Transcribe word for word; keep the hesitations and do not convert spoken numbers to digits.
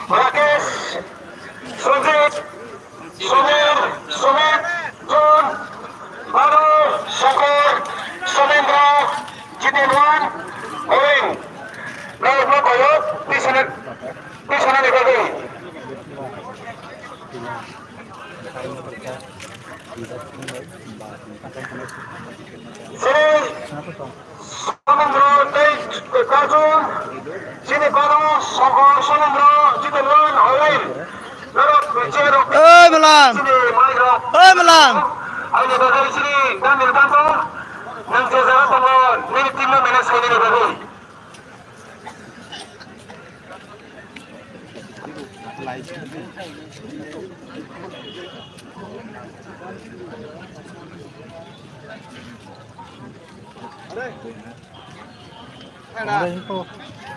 Rakesh, Sanjit, Sumir, Sumit, John, Manu, Shankar, Somendra, Jiten one, Owen. Narok no koyo, tisana, tisana ni bagwi. Sri Somendro tei Kaju, chini baro Songkor Somendro, Jiten one, Owen. Narok chair rok. Oi, Malan. Chini mai rok. Oi, Malan. Aini bagwi chini Daniel Kanto. Nang je jaga tongo, nini team no manage khainani bagwi.